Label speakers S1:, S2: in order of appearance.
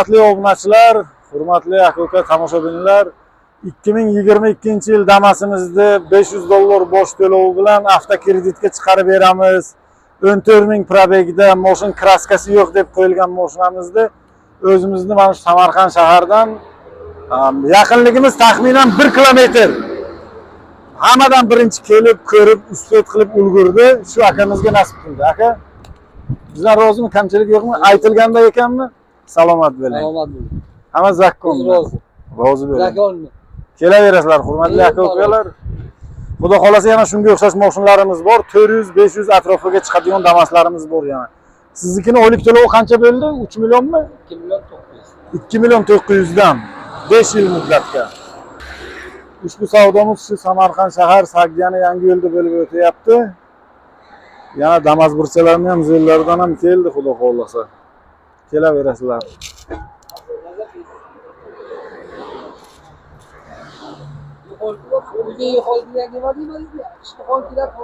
S1: Hurmatli obunachilar, hurmatli aka-uka tomoshabinlar, 2022-yil Damasimizni $500 bosh to'lovi bilan avtokreditga chiqarib beramiz. 14 ming probegda moshin kraskasi yo'q deb qo'yilgan moshinamizni o'zimizni mana shu Samarqand shaharidan yaqinligimiz taxminan 1 kilometr. Hammadan birinchi kelib, ko'rib, uspet qilib ulgurdi. Shu akamizga nasib qildi. Aka, bizlar rozimi, kamchilik yo'qmi? Aytilganda ekanmi? Salomat bo'ling.
S2: Salomat bo'ling.
S1: Hamma zakkonmi?
S2: Rozi.
S1: Rozi bo'ling.
S2: Zakonni.
S1: Kelaverasizlar, hurmatli aka ukalar. Xudo xolasa yana shunga o'xshash mashinalarimiz bor. 400-500 atrofiga chiqadigan Damaslarimiz bor yana. Siznikini oylik to'lovi qancha bo'ldi? 3 millionmi?
S2: 2 million 900.
S1: 2 million 900 dan 5 yil muddatga. Ushbu savdomiz shu Samarqand shahar Sagdiyani yangi yo'lda bo'lib o'tyapti. Yana Damas burchalarni ham zo'llaridan ham keldi, xudo xolasa. Kelaverasizlar.
S2: Yo'qoldi, nima deyman? Ishtiqon keladi.